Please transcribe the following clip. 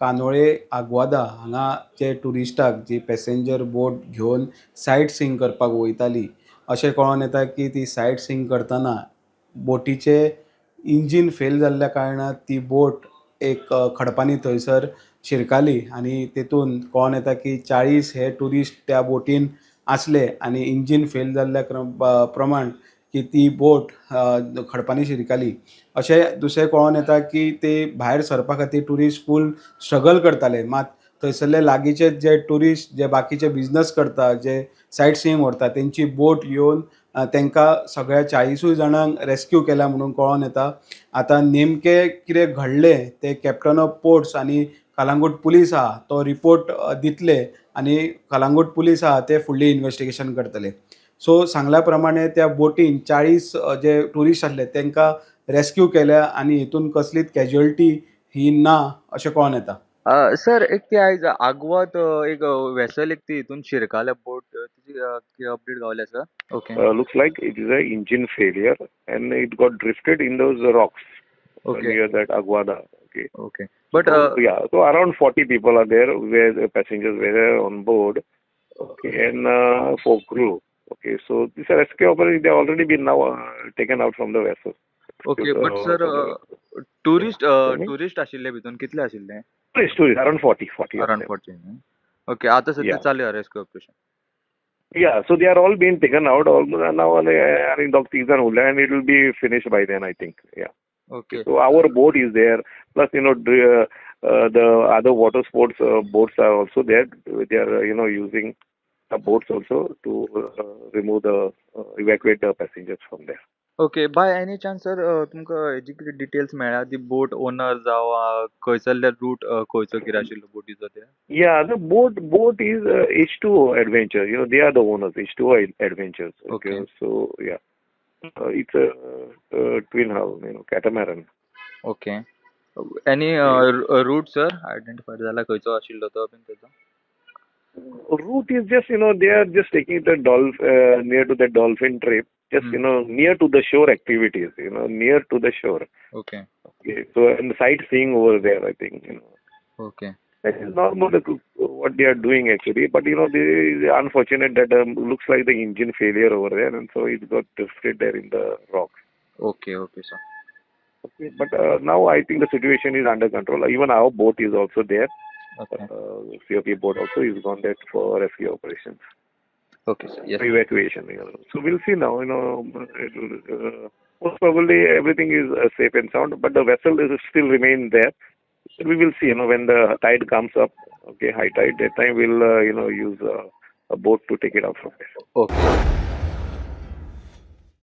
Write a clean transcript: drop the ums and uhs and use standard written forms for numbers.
कांदोळे आग्वादा हांगा जे ट्युरिस्टाक जी पॅसेंजर बोट घेवन सायट सिईंग करपाक वयताली, अशें कळोन येता की ती सायट सिईंग करतना बोटीचें इंजीन फेल जाल्ल्या कारणान ती बोट एक खडपांनी थंयसर शिरकाली आनी तेतून कळोन येता की 40 हे ट्युरिस्ट त्या बोटीन आसले आनी इंजीन फेल जाल्ल्या प्रमाण की ती बोट खडपांनी शिरकाली. अशें दुसरें कळोन येता की ते भायर सरपा खातीर ट्युरिस्ट फूल स्ट्रगल करताले. मात थंयसरले लागींचे जे ट्युरिस्ट जे बाकीचे बिजनस करता, जे सायट सिईंग व्हरता, तेंची बोट येवन तांकां सगळ्या 40 जाणांक रेस्क्यू केल्या म्हणून कळोन येता. आतां नेमकें कितें घडलें तें कॅप्टन ऑफ पोर्ट्स आनी कलांगूट पुलीस आहा तो रिपोर्ट दितले आनी कलांगूट पुलीस आहा ते फुडली इन्वेस्टिगेशन करतले. सो सांगल्या प्रमाणे त्या बोटीन 40 जे ट्युरिस्ट आसले तांकां रेस्क्यू केल्या आनी हितून कसलीच कॅज्युअलिटी ही ना अशें कळोन येता. सर, एक ती आयज आगवाद एक वेसल एक ती हितून शिरकाल्या बोट, तिची कितें update गावल्या sir? Okay. Looks like it is a engine failure and it got drifted in those rocks near that Aguada. Okay. Okay, but So, yeah, so around 40 people are there, where the passengers were there on board. Okay, and 4 crew. Okay, so this rescue operation, they have already been now taken out from the vessel. Okay, but sir, tourist tourist आशिल्ले भितून कितले आशिल्ले? Tourist, tourist, around 40, 40 of around them. 40. Okay, आतां सद्या चालू आहा rescue operation? Yeah, so they are all being taken out almost now. I think दोग तीग जाण उरले and it will be finished by then, I think. Yeah. Okay. So our boat is there. Plus, you know, the other water sports boats are also there. They are, you know, using the boats also to remove the evacuate the passengers from there. Okay, by any chance sir, तुमकां हेजी कितें details मेळ्ळ्या, ती बोट owner जावं खंयसरले route खंयचो कितें आशिल्लो बोटीचो ते? Yeah, the boat is H2O Adventure. You know, they are the owners, H2O Adventures. Okay. So yeah, it's a twin hull, you know, catamaran. Okay, any route sir identified जाला खंयचो आशिल्लो तो बीन तेजो? Route is just, you know, they are just taking the near to the dolphin trip, just you know, near to the shore activities, you know, near to the shore. Okay. Okay, so and sightseeing over there, I think, you know. Okay. That is normal what they are doing actually, but you know, they unfortunate that looks like the engine failure over there, and so it got drifted there in the rocks. Okay, sir. Okay, but now I think the situation is under control. Even our boat is also there. Okay. COP boat also is gone there for rescue operations. Okay, sir. Yes. Evacuation. You know. So we'll see now. You know, it will, most probably everything is safe and sound, but the vessel is still remain there. We will see. You know, when the tide comes up, okay, high tide, that time we'll you know, use a boat to take it out from there. Okay.